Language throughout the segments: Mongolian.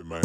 Man.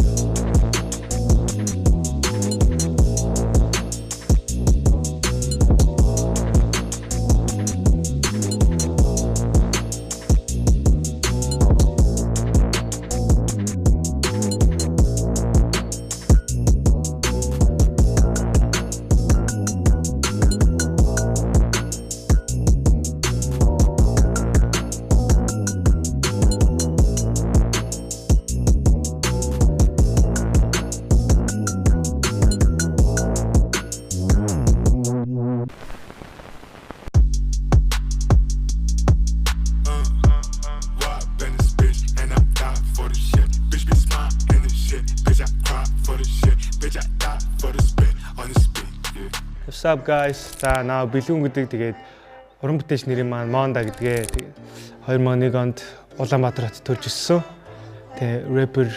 Rob in this bitch, and I die for this shit. Bitch be smart in this shit. Bitch, I cry for this shit. Bitch, I die for this spit on this beat. Yeah. What's up, guys? За, наа Бэлүүн гэдэг, тэгээд уран бүтээлч нэрийн маань Монда гэдгээ. Тэгээд 2001 онд Улаанбаатар хотод төрж өссөн. Тэгээ рэпер,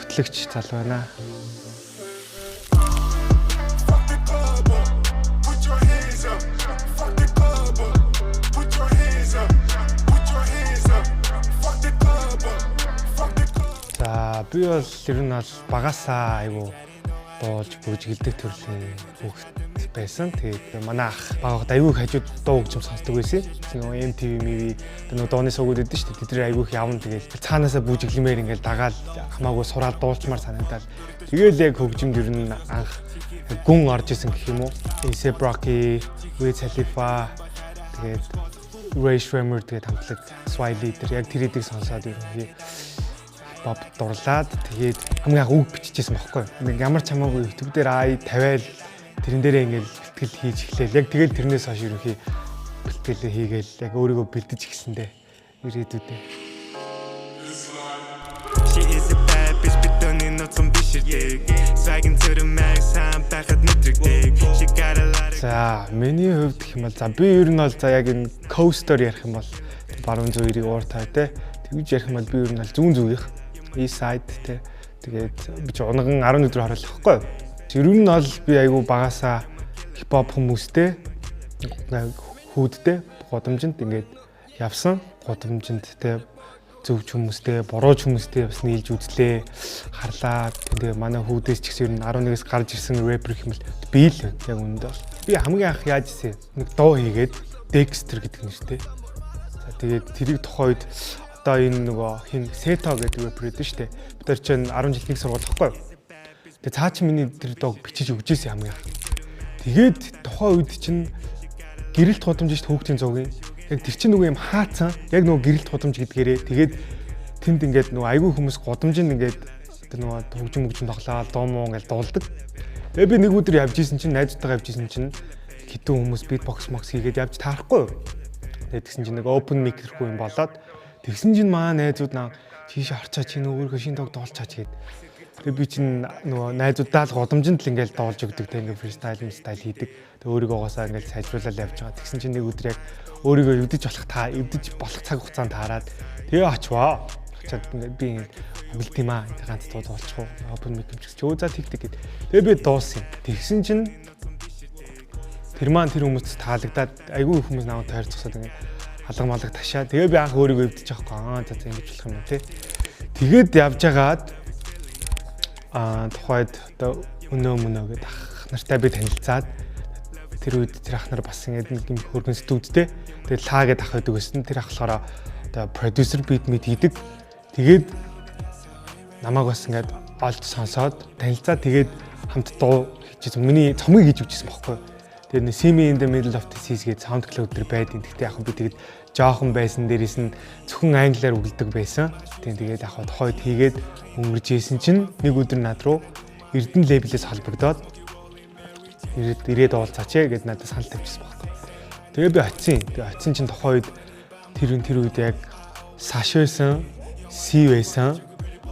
хөтлөгч залуу байна. Fuck the club up, put your hands up. Fuck the club up, put your hands up. Put your hands up. Fuck the club up, fuck the club. За, би бол ер нь бол багасаа айгу дуулж бүжгэлдэг төрлийн хүүхэд байсан. Тэгээд манай ах багад айгүй их хажууд дуу хөгжим сонсдог байсан. Тэгээ MTV, MV одоо нөгөө дууны сувгууд өгдөн шүү дээ. Тэд нар айгүй их явна, тэгэл цаанаасаа бүжиглэмээр ингээл дагаал, хамаагүй сураал дуулчмаар санагдал. Тэгэл яг хөгжимд ер нь анх гүн орж исэн гэх юм уу. A$AP Rocky, Wiz Khalifa, тэгээд Rae Sremmurd, тэгээд хамтлаг Swae Lee тэр яг тэр эдийг сонсоод ерөнхий хипхоп дурлаад, тэгээд хамгийн анх үг биччихсэн байхгүй. Нэг ямар ч хамаагүй YouTube дээр ай тавиал, тэрэн дээрээ ингээл бэлтгэл хийж эхлээл. Яг тэгэл тэрнээс хойш ерөнхий бэлтгэлээ хийгээл, яг өөрийгөө бэлдэж эхэлсэндээ ирээдүйдээ. She is a bad bitch, битүүний нуцсан биширдэг. Swaggin to the max, хаан байхад мэдрэгдэг. She got a lot of За, миний хувьд гэх юм бол, за, би ер нь бол, за, яг энэ coaster ярих юм бол баруун зүүн эрийг уур тай те. Тэгж ярих юм бол би ер нь бол зүүн зүгийнх, east side те. Тэгээд би чи унаган 11 өдөр харуулах байхгүй юу? Ер нь бол би айгу багасаа хипхоп хүмүүстэй, хүүдтэй гудамжинд ингээд явсан. Гудамжинд те зөвч хүмүүстэй, бурууч хүмүүстэй бас нийлж үзлээ, харлаа. Тэгээ манай хүүдээс ч гэсэн ер нь 11-ээс гарч ирсэн рэпер гэх юм бол би л яг үүндээ бол. Би хамгийн анх яаж ирсэн, нэг дуу хийгээд Dexter гэдэг нэртэй. За, тэгээд тэрийг тухайн үед одоо энэ нөгөө хин Сето гэдэг рэпер өгдөн штэ. Бид нар чинь 10 жил нэг сургууль байхгүй юу? Тэгээ цаа чи миний тэр дууг бичиж өгч ирсэн хамгийн анх. Тэгээд тухайн үед чинь гэрэлт гудамж штэ, хүүхдийн зуугийн. Яг тэр чинь нөгөө юм хаацсан. Яг нөгөө гэрэлт гудамж гэдгээрээ тэгээд тэнд ингээд нөгөө айгүй хүмүүс гудамжинд ингээд тэр нөгөө хөгжим хөгжим тоглоал, дуу муу ингээд дуулдаг. Тэгээ би нэг өдөр явж исэн чинь, найзуудтайгаа явж исэн чинь хитэн хүмүүс beatbox мокс хийгээд явж таарахгүй юу. Тэгээд тэгсэн чинь нэг open mic тэрхүү юм болоод, тэгсэн чинь маа найзууд наа чийш орчаа, чи нөгөө өөрийнхөө шинэ дог дуулчаач гээд. Тэгээ би чинь нөгөө найзуудаа л гудамжинд л ингээл дуулж өгдөг те, ингээ freestyle style хийдэг. Тэгээ өөрийгөө угаасаа ингээл сайжруулаад явж байгаа. Тэгсэн чинь нэг өдөр яг өөрийгөө эвдэж болох цаг хугацаанд таарад тэгээ очвоо. Очоод ингээд би ингээд үгэлт юм аа. Ингээ ганц дуу дуулчих уу? Open mic юм ч гэсэн. Өө, за, тэг тэг гэд. Тэгээ би дуулсан юм. Тэгсэн чинь тэр маань тэр хүмүүст таалагдаад, айгүй их хүмүүс намайг тойр зогсоод ингээд алга малга ташаа. Тэгээ би анх өөрийгөө эвдэж байгаа байхгүй. Аа, за за, ингэж болох юм те. Тэгээд явж хагаад тухайд одоо өнөө мөнөө гэдэг ах нартай би танилцаад, тэр үед тэр ах нар бас ингээд нэг юм хөргөн студидтэй. Тэгээд лаа гэдэг ах байдаг гэсэн. Тэр ах болохоор одоо продюсер, beat мит хийдэг. Тэгээд намайг бас ингээд олж сонсоод танилцаад, тэгээд хамт дуу хийжсэн. Миний цомыг хийж өгчээсэн байхгүй. Тэгээд нэг See Me in the Middle of the Seas гэдэг SoundCloud дээр байдیں۔ Гэхдээ яг би тэгээд жоохон байсан, дээрээс нь зөвхөн англиар үгэлдэг байсан. Тэгээд яг тухайд хийгээд өнгөрч исэн чинь нэг өдөр над руу Эрдэнэ label ээс холбогдоод, ирээд уулзаач ээ гэд надад санал тавьчихсан байхгүй. Тэгээ би очив. Тэгээ очисон чинь тухайн үед тэр үед яг Саш байсан, Си байсан,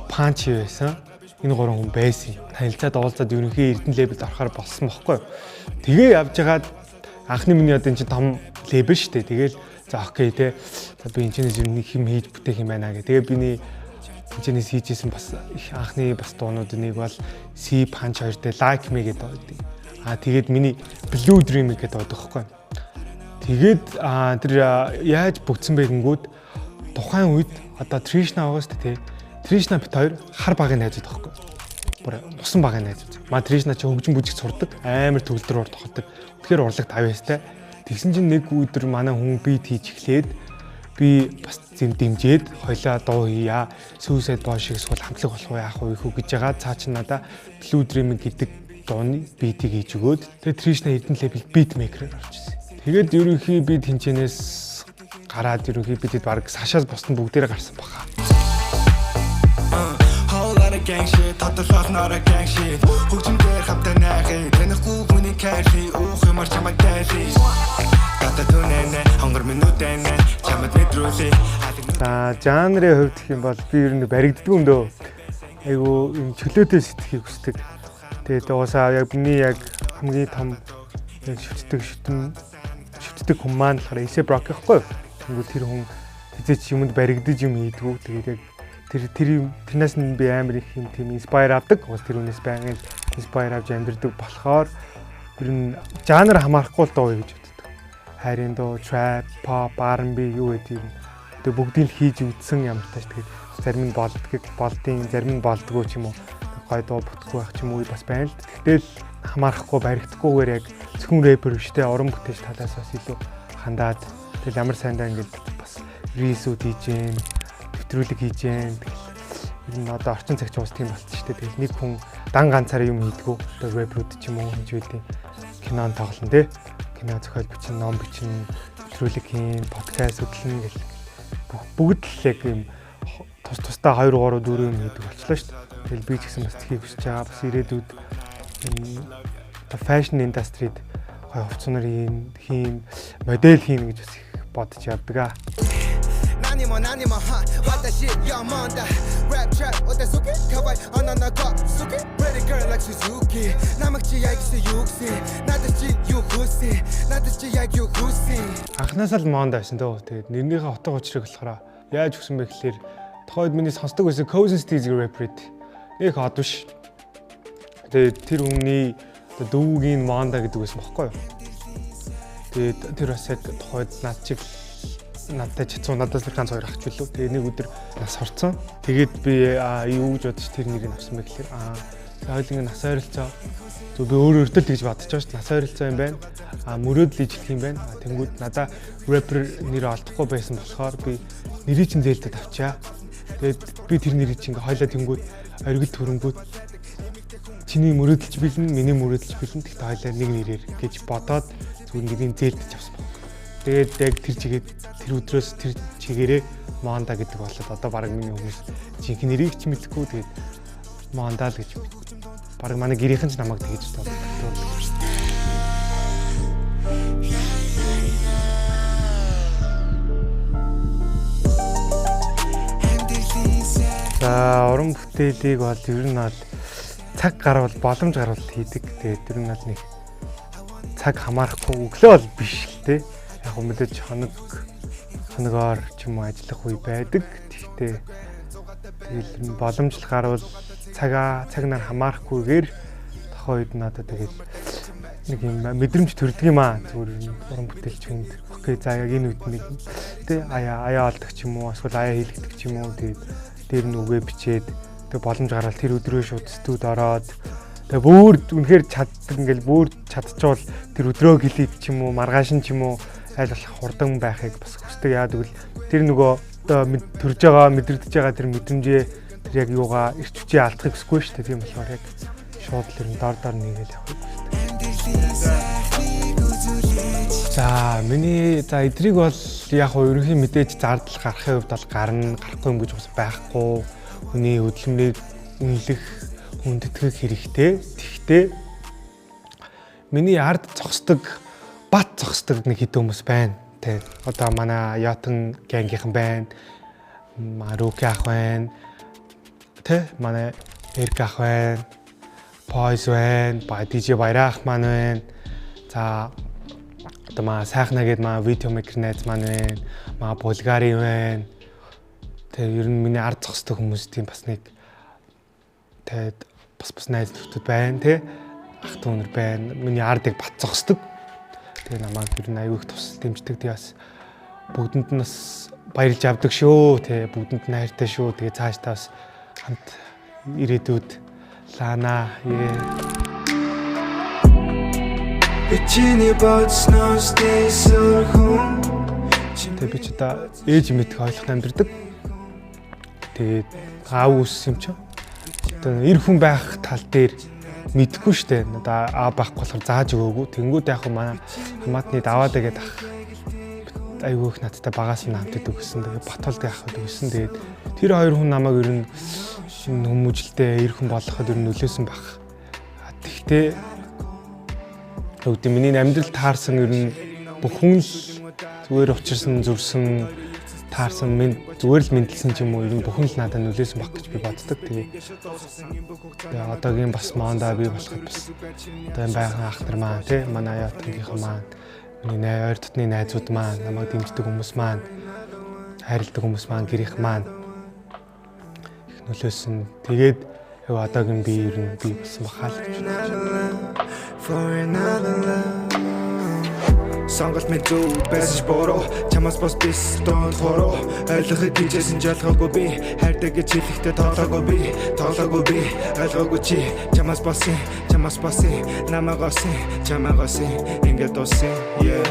Панчи байсан. Энэ гурван хүн байсан. Танилцаад уулзаад ерөнхий Эрдэнэ label д орохоор болсон бохгүй. Тэгээ явж хагаад анхны миний одоо энэ чинь том label шүү дээ. Тэгээл за, okay те. За, би энэ чинээс ер нь нэг юм хийж бүтээх юм байна гэх. Тэгээ биний энэ чинээс хийжсэн бас их анхны бас дуунууд нэг бол C Punch 2 дээр Like Me гэдэг байдаг. Аа, тэгээд миний Blue Dream гэдэг байдаг байхгүй. Тэгээд тэр яаж бүтсэн бэ гэнгүүт тухайн үед одоо Тришна байгаа шүү дээ, тий. Тришна бит хоёр хар багын найзууд байхгүй. Бүр усан багын найз. Маа Тришна чи хөгжин бүжиг сурдаг. Амар төгөлдөр уур тоглодог. Тэгэхээр урлаг тавьяастай. Тэгсэн чинь нэг өдөр манай хүн beat хийж эхлээд би бас зэм дэмжиж хоёлаа дуу хийя. Suicide Boy шиг эсвэл хамтлаг болох уу, яах вэ хүү гэж байгаа. Цаа чи надаа Blue Dream гэдэг дууны beat ийг хийж өгөөд, тэгээд Тришна Эрдэнэ label beat maker ээр орж ирсэн. Тэгээд ерөнхий би тэнчэнээс гараад ерөнхий бидэд баг сашаас бусд нь бүгдээрээ гарсан баха. Whole lot of gang shit, тодорхойлнороо gang shit. Хөгжим дээр хамтаа найхыг, танихгүй хүний кайфи, уух юмар чамайг дайли. Дата түнэнэ, хонгор минутэнэ, чамд мэдрүүлээ. За, жанрын хувьд гэх юм бол би ер нь баригддаг юм дөө. Айгу юм чөлөөтэй сэтгэхийг хүсдэг. Тэгээд угаасаа яг миний яг хамгийн том яг шүтдэг шүтэн шүтдэг хүн маань болохоор A$AP Rocky гэхгүй юу? Тэнгүүл тэр хүн хизээч юмд баригдаж юм хийдгүү. Тэгээд яг тэр тэр тэрнээс нь би амар их юм тийм inspire авдаг. Угаас тэр хүнээс байнгын inspire авч амьдэрдэг болохоор ер нь жанр хамаарахгүй л дуу гэж боддог. Хайрын дуу, trap, pop, R&B юу гэдэг юм. Тэгээ бүгдийг л хийж үзсэн ямар тааш, тэгээд зарим нь болдгийг болдیں، зарим нь болдгоо ч юм уу. Гой дуу бүтэхгүй байх ч юм уу бас байна л. Тэгтэл хамаарахгүй, баригдахгүйгээр яг зөвхөн рэпер биш те, уран бүтээлч талаас бас илүү хандаад, тэгэл ямар сайндаа ингээд бас reels үүд хийж гэн, нэвтрүүлэг хийж гэн. Тэгэл ер нь одоо орчин цагч уус тийм болчихсон шүү дээ. Тэгэл нэг хүн дан ганцаараа юм хийдгүү. Одоо рэперүүд ч юм уу хийж байдیں۔ Кинон тоглоно те. Кино зохиол бичин, ном бичин, нэвтрүүлэг хийн, подкаст хөтлөн гэл бүгд л яг юм тус тусдаа 2 3 4 юм хийдэг болчлоо шүү дээ. Тэгэл би ч гэсэн бас тхийг хүсэж байгаа. Бас ирээдүйд энэ одоо fashion industry д гоё хувцснаар хийн, хийн, модель хийн гэж бас их бодож явдаг аа. 何も何もは私やもんだ Rap trap お手すきかわいあなたが好き Pretty girl like Suzuki намайг чи яг юу гэсэн надад чи юу хүссэн надад чи яг юу хүссэн. Анхнаасаа л Монда байсан дөө. Тэгээд нэрнийхээ утга учирыг болохоор яаж өгсөн бэ гэхлээр тухайд миний сонсдог байсан Cousin Stizz rapper нэг од биш. Тэгээд тэр хүний одоо дүүгийн Монда гэдэг байсан бохгүй юу? Тэгээд тэр бас яг тухайд над чиг надтай чацуу, надаас нэг ганц хоёр ах ч үлээ. Тэгээ нэг өдөр нас хорцсон. Тэгээд би юу гэж бодож тэр нэрийг авсан бэ гэхлээр хоёулангийн нас ойролцоо. Зөв би өөр өөртөө тэгж бодож байгаа шүү дээ. Нас ойролцоо юм байна. Мөрөөдөл ижлэх юм байна. Тэнгүүд надаа рэпер нэр олдохгүй байсан болохоор би нэрийг чинь зээлдэд авчаа. Тэгээд би тэр нэрийг чинь ингээ хойлоо тэнгүүд оргил төрөнгүүд чиний мөрөөдөлч бэлэн, миний мөрөөдөлч бэлэн. Тэгтээ хойлоо нэг нэрээр гэж бодоод зүгээр нэрийг зээлдэж авсан баг. Тэгээд яг тэр чигээд тэр өдрөөс тэр чигээрээ Монда гэдэг болоод одоо баг миний хүмүүс жинхэнэ нэрийг ч мэдэхгүй, тэгээд Монда л гэж баг манай гэрийнхэн ч намайг тэгэж дууддаг. За, уран бүтээлийг бол ер нь бол цаг гарвал, боломж гарвал хийдэг. Тэгээд ер нь бол нэг цаг хамаарахгүй өглөө бол биш л те. Яг хөө мэдээж хоног хоногоор ч юм уу ажиллах үе байдаг. Тэгтээ тэгэл боломж л гарвал цагаа цаг нар хамаарахгүйгээр тохоо үед надад тэгэл нэг юм мэдрэмж төрдөг юм аа. Зүгээр уран бүтээлч хүнд okay, за яг энэ үед нэг тэ аяа аяа олдог ч юм уу, эсвэл аяа хийлгдэг ч юм уу. Тэгээд дээр нь үгээ бичээд, тэг боломж гарвал тэр өдрөө шууд студ ороод, тэг бүр үнэхээр чаддаг, ингээл бүр чадчвал тэр өдрөө гэлээд ч юм уу, маргааш нь ч юм уу, аль болох хурдан байхыг бас хүсдэг. Яа гэвэл тэр нөгөө одоо төрж байгаа, мэдрэгдэж байгаа тэр мэдрэмжээ, тэр яг юугаа эрч хүчээ алдахыг хүсэхгүй шүү дээ. Тийм болохоор яг шууд л ер нь дор дор нэгээл явахыг хүсдэг. За, миний за эдрийг бол яг хуу ерөнхий мэдээж зардал гарахын хувьд бол гарна, гарахгүй юм гэж бас байхгүй. Хүний хөдөлмөрийг үнэлэх, хүндэтгэх хэрэгтэй. Тэгтээ миний ард зогсдог, бат зогсдог нэг хэдэн хүмүүс байна. Тэ одоо манай Ятан gang ийнхан байна. Маруки ах байна. Тэ манай Эрк ах байна. Пойс байна. Ба DJ Баяр ах маань байна. За, одоо маа сайхнаа гээд маа video maker найз маань байна. Маа Булгари байна. Тэгээ ер нь миний ард зогсдог хүмүүс тийм бас нэг тэгээд бас найз нөхдөд байна тий. Ах дүүнер байна. Миний ардыг бат зогсдог. Тэгээ намайг ер нь аюу их тусал дэмждэг. Тэгээ бас бүгдэнд нь бас баярлж авдаг шүү. Тэ бүгдэнд нь хайртай шүү. Тэгээ цаашдаа бас хамт ирээдүйд Лана. Yeah. Би чиний бодсноос дэсэр хүн. Тэгээ би ч одоо ээж мэдэх ойлгох амьдардаг. Тэгээд аав үүссэн юм чинь. Одоо эр хүн байх тал дээр мэдэхгүй штэ. Одоо аа байхгүй болохоор зааж өгөөгүй. Тэнгүүд яг манай хамаатны даваад тэгээд ах айгүй их надтай багаас нь хамт идэг гэсэн. Тэгээд Батолд яах вэ гэсэн. Тэгээд тэр хоёр хүн намайг ер нь хүмүүжлтэй эр хүн болгоход ер нь нөлөөсөн баг. Тэгтээ өгдөө миний амьдрал таарсан ер нь бүх хүн л зүгээр учирсан, зүрсэн, таарсан, минь зүгээр л мэдлсэн ч юм уу, ер нь бүхэн л надад нөлөөсөн баг гэж би боддог. Тэгээ одоогийн бас моонда би болоход бас одоо энэ байгалийн ах нар маань тий, манай оюутангийнхан маань, миний ойр дотны найзууд маань, намайг дэмждэг хүмүүс маань, хайрладаг хүмүүс маань, гэрийнх маань их нөлөөсөн. Тэгээд яг одоогийн би ер нь би болсон бахаа л гэж бодож байна. For another love. Сонголт минь зөв байсан ч буруу. Чамаас бос бис донд хороо. Ойлгохыг хичээсэн ч ойлгоогүй би. Хайртай гэж хэлэхдээ тоолоогүй би. Тоолоогүй би. Ойлгоогүй чи. Чамаас босын, чамаас босын. Намайг осын, чамайг осын. Ингээд дууссан. Yeah.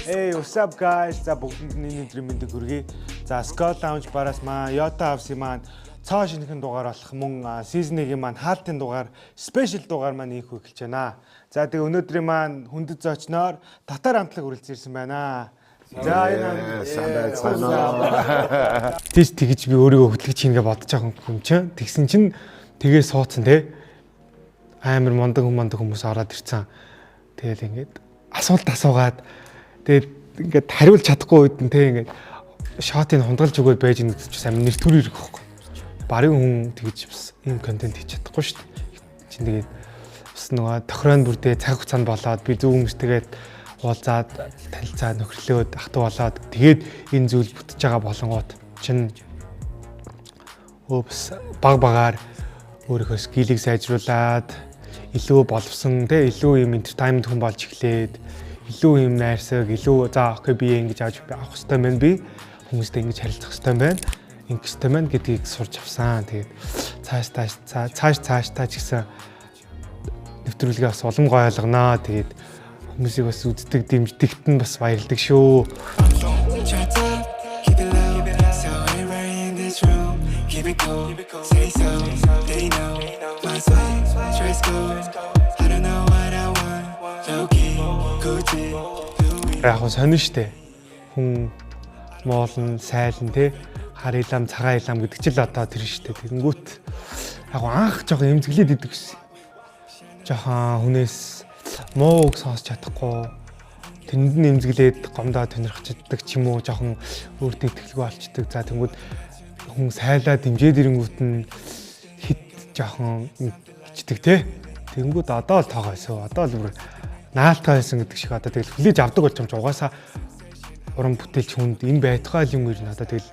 Hey, what's up guys? За, бүгдэнд нь энэ өдрийн мэндийг хүргэе. За, Skull Lounge бараас маа Yota House-ийн маань цоо шинэхэн дугаар болох мөн season 1-ийн маань хаалтын дугаар, special дугаар маань ийхүү эхэлж байна. За, тэгээ өнөөдрийн маань хүндэт зочноор татар амтлаг хүрэлцэн ирсэн байна. За, энэ Сайн байцгаана уу. Тийш тэгж би өөрийгөө хөдөлгөж хийнгээ бодож байгаа юм чинь. Тэгсэн чинь тэгээ суудсан те. Амар мундаг мундаг хүмүүс ороод ирсэн. Тэгэл ингээд асуулт асуугаад, тэгээд ингээд хариулж чадахгүй үед нь те, ингээд shot ыг хунгалж өгөөд байж байгаа гэдэг чинь амар нэр төр ирэх байхгүй. Барын хүн тэгж бас ийм контент хийж чадахгүй шүү дээ. Чин тэгээд бас нөгөө тохирон бүрдээ цаг хугацаанд болоод би зөв хүмүүстэйгээ уулзаад, танилцаад, нөхөрлөөд, ах トゥ болоод тэгээд энэ зүйл бүтэж байгаа болонгууд чин өө бас баг багаар өөрийнхөө skill ийг сайжруулад, илүү боловсон те, илүү юм entertainment хүн болж эхлээд, илүү юм найрсаг, илүү за okay, би ингэж авч авах хэрэгтэй байна, би хүмүүстэй ингэж харилцах хэрэгтэй байна, ингэх хэрэгтэй байна гэдгийг сурч авсан. Тэгээд цааш цааш цааш цааш таа ч гэсэн нэвтрүүлгээ бас улам гоё ойлгоноо. Тэгээд хүмүүсийг бас үздэг, дэмждэгт нь бас баярлдаг шүү. Try to keep it low, so everybody in this room, keep it cool, say so, they know my swag, dress code. I don't know what I want, low key, Gucci, Louis. Яг хөө сонин штэ. Хүн муулна, сайлна те. Хар илам, цагаан илам гэдэг чил одоо тэр штэ. Тэгэнгүүт яг гоо анх жоохон эмзэглээд идэг гэсэн. Жоохон хүнээс муу үг сонсч чадахгүй, тэнд нь эмзэглээд гомдоо тонирхчдаг ч юм уу, жоохон өөртөө итгэлгүй болчдөг. За, тэнгүүд хүн сайлаа дэмжээд ирэнгүүт нь хит жоохон гिचдэг те. Тэнгүүд одоо л тоогоо байсан. Одоо л бүр наалтаа байсан гэдэг шиг одоо тэгэл хүлээж авдаг болж юм чи, угаасаа уран бүтээлч хүнд энэ байтугай юм ер нь одоо тэгэл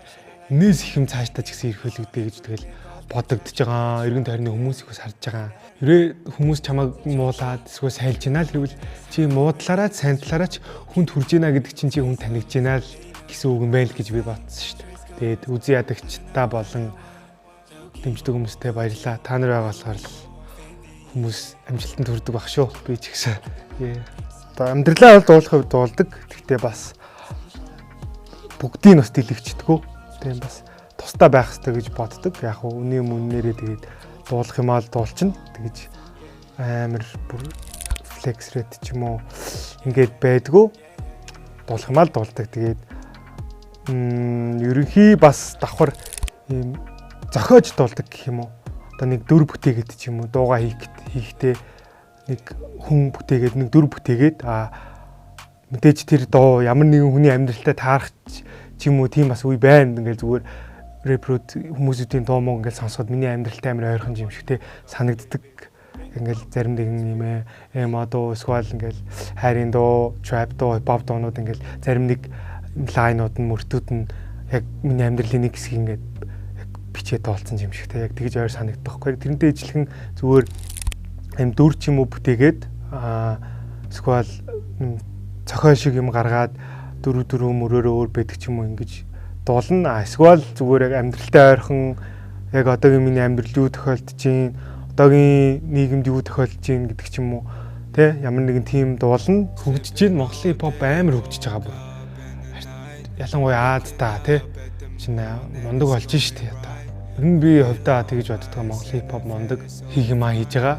энэс их юм цаашдаа ч гэсэн ирэх байлгүй гэж тэгэл бодогдож байгаа. Эргэн тойрны хүмүүс их бас харж байгаа. Хэрвээ хүмүүс чамайг муулаад эсвэл сайлж байна л гэвэл чи муудлаараа сайн талаараа ч хүнд хүрж байна гэдэг чинь чи хүн танигдж байна л гэсэн үг юм байл гэж би бодсон шүү дээ. Тэгээд үзэн ядагчдаа болон дэмждэг хүмүүстээ баярлалаа. Та нар байгаа болохоор л хүмүүс амжилтанд хүрдэг баг шүү. Би ч гэсэн. Одоо амьдралаа бол дуулах хувьд дуулдаг. Гэхдээ бас бүгдийг бас дийлэгчдэггүй. Тийм, бас тусдаа байх хэрэгтэй гэж боддог. Яг хуу үний өмнөрөө тэгээд дуулах юм аа л дуулчихна. Тэгэж амар бүр flex рэт ч юм уу ингээд байдгүй. Дуулах юм аа л дуулдаг. Тэгээд ерөнхий бас давхар ийм зохиож дуулдаг гэх юм уу. Одоо нэг дүр бүтээгээд ч юм уу, дууга хийхдээ нэг хүн бүтээгээд, нэг дүр бүтээгээд, а мэдээж тэр дуу ямар нэгэн хүний амьдралтай таарах ч юм уу, тийм бас үе байна. Ингээл зүгээр рэпрүүд хүмүүсүүдийн дуу муу ингээл сонсоход миний амьдралтай амар ойрхон юм шиг те санагддаг. Ингээл зарим нэгэн юм emo дуу, эсвэл ингээл хайрын дуу, trap дуу, hip hop дуунууд ингээл зарим нэг line ууд нь, мөртүүд нь яг миний амьдралын нэг хэсгийг ингээд яг бичээд дуулсан юм шиг те, яг тэгж ойр санагдах байхгүй. Тэрнтэй ижилхэн зүгээр юм дүр ч юм уу бүтээгээд, аа эсвэл зохиол шиг юм гаргаад Дөрөв дөрөв мөрөөрөө өөр байдаг ч юм уу, ингэж дуулна. Эсвэл зүгээр яг амьдралтай ойрхон, яг одоогийн миний амьдрал юу тохиолдож байна, одоогийн нийгэмд юу тохиолдож байна гэдэг ч юм уу, тэ, ямар нэгэн тийм дуулна. Хөгжиж байна. Монголын хипхоп амар хөгжиж байгаа бүр. Ялангуяа Аз та, тэ, чинь мундаг болж штэ одоо. Ер нь би хувьдаа тэгж боддог: Монголын хипхоп мундаг хийх юмаа хийж байгаа.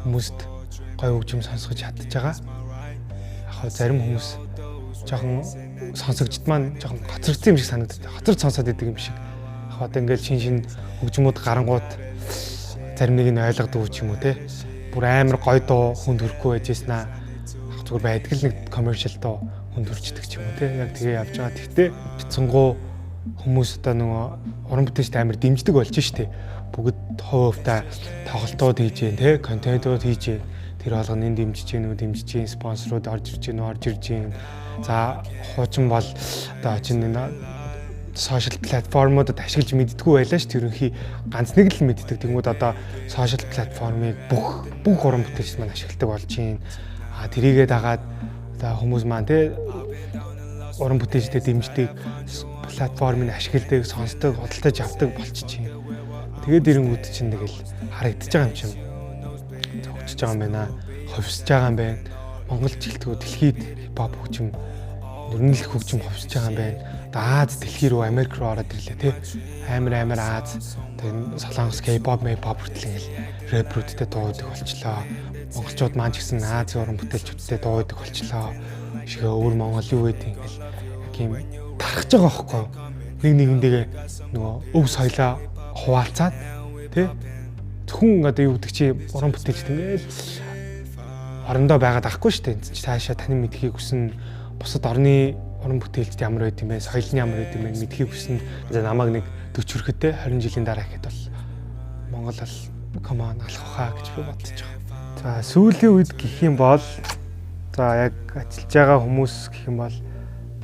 Хүмүүст гоё хөгжим сонсгож чадж байгаа. Яг хоо зарим хүмүүс жоохон сонсогчд маань жоохон хоцрогдсон юм шиг санагддаг. Хоцорч сонсоод идэг юм шиг. Яг одоо ингээл шин шин хөгжмүүд гарангууд зарим нэг нь ойлгодог ч юм уу, те. Бүр амар гоё дуу хүнд хүрэхгүй байж байснаа яг зүгээр байдаг л нэг commercial дуу хүнд хүрчдэг ч юм уу, те. Яг тэгээ явж байгаа. Тэгтээ бяцсангуу хүмүүс одоо нөгөө уран бүтээлчд амар дэмждэг болж штэ. Бүгд хувь хувьдаа тоглолтууд хийж гэн, те, контентууд хийж гэн. Тэр болгоно энэ дэмжиж гэн үү, дэмжиж гэн, спонсорууд орж ирж гэн үү, орж ирж гэн. За, хуучин бол одоо чинь энэ social платформудад ашиглаж мэддэггүй байлаа шүү дээ. Ерөнхий ганц нэг л мэддэг. Тэнгүүд одоо social платформыг бүх уран бүтээлчд маань ашигладаг болж байна. А тэрийгээ дагаад одоо хүмүүс маань, те, уран бүтээлчдэд дэмждэг, платформыг ашигладаг, сонсдог, худалдаж авдаг болчихж байна. Тэгээд ирэнгүүт чинь тэгэл харагдаж байгаа юм чинь зөгчөж байгаа юм байна. Ховсож байгаа юм байна. Монгол жилтгүү дэлхийд хипхоп хөгжим, өрнөлөх хөгжим ховсож байгаа юм байна. Одоо Аз дэлхий рүү, Америк руу ороод ирлээ, тий. Амар амар Аз, тэгээ Солонгос K-pop, K-pop хүртэл ингээл рэпрүүдтэй дуудаг болчлоо. Монголчууд маань ч гэсэн Азийн уран бүтээлчүүдтэй дуудаг болчлоо. Шигээ өвөр Монгол юу гэдэг ингээл яг юм тархаж байгаа байхгүй юу? Нэг нэгэндээ нөгөө өв соёлоо хуваалцаад, тий. Зөвхөн одоо юу гэдэг чи уран бүтээлчд ингээл орондоо байгаад ахгүй шүү дээ. Цаашаа танин мэдхийг хүсэн, бусад орны уран бүтээлчд ямар байд юм бэ, соёл нь ямар байд юм бэ мэдхийг хүсэн. За, намайг нэг 40 хүрэхэд, 20 жилийн дараа гэхэд бол Монгол бол come on алах хаа гэж би бодож байгаа. За, сүүлийн үед гэх юм бол, за, яг ажиллаж байгаа хүмүүс гэх юм бол,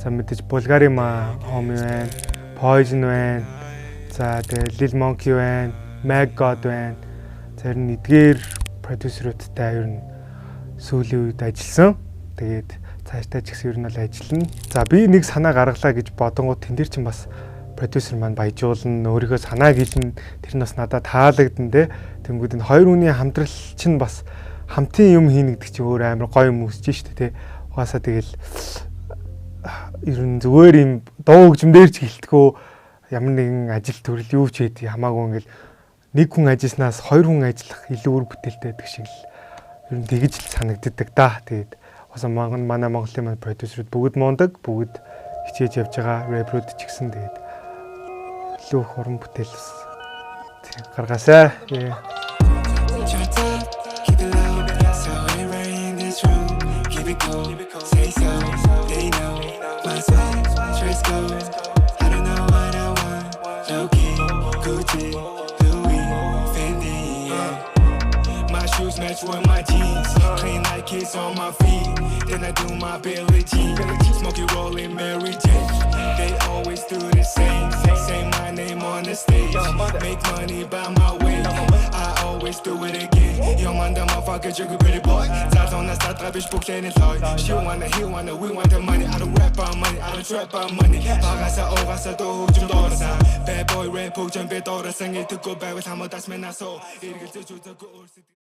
за, мэдээж Булгари ма homie байна, Poison байна. За, тэгээ Lil Monkey байна, Mag God байна. За, ер нь эдгээр продюсеруудтай ер нь сүүлийн үед ажилласан. Тэгээд цаашдаа ч гэсэн ер нь бол ажиллана. За, би нэг санаа гаргалаа гэж бодонгууд тэн дээр чинь бас продюсер маань баяжуулна, өөрийнхөө санааг хэлнэ. Тэр нь бас надад таалагдана, те. Тэнгүүд энэ хоёр хүний хамтрал чинь бас хамтын юм хийнэ гэдэг чинь өөр амар гоё юм үүсэж штэ, те. Угаасаа тэгэл ер нь зүгээр юм дуу хөгжим дээр ч гэлтгөө ямар нэгэн ажил төрөл юу ч хийдэг хамаагүй ингээл нэг хүн ажилласнаас хоёр хүн ажиллах илүү үр бүтээлтэй байдаг шиг л ер нь тэгж л санагддаг да. Тэгээд бас манай Монголын маань продюсерүүд бүгд мундаг, бүгд хичээж явж байгаа, рэпрүүд ч гэсэн. Тэгээд илүү их уран бүтээл бас гаргаасай. Keep it low, so everybody in this room, keep it cool, say so, they know my swag, dress code. I don't know what I want, low key, Gucci, Louis, Fendi, yeah. My shoes match with my jeans, clean Nikes on my feet. Then I do my Billie Jean, smoky rolling Mary Jane. They always do the same, say my name on the stage, make money by my way. I always do it again. Yo, man, the motherfucker, you pretty boy. Залуунаас татгаа биш бүхлээ лой. She wanna, he wanna, we want the money. I don't rap about money, I don't trap about money. Багасаа угаасаа дуу хөгжим дуурсан. Bad boy rap хөгжим би дуурсан. Итгэхгүй байвал хамуудаас минь асуу. Эргэлзэж үзээгүй өөрсөд.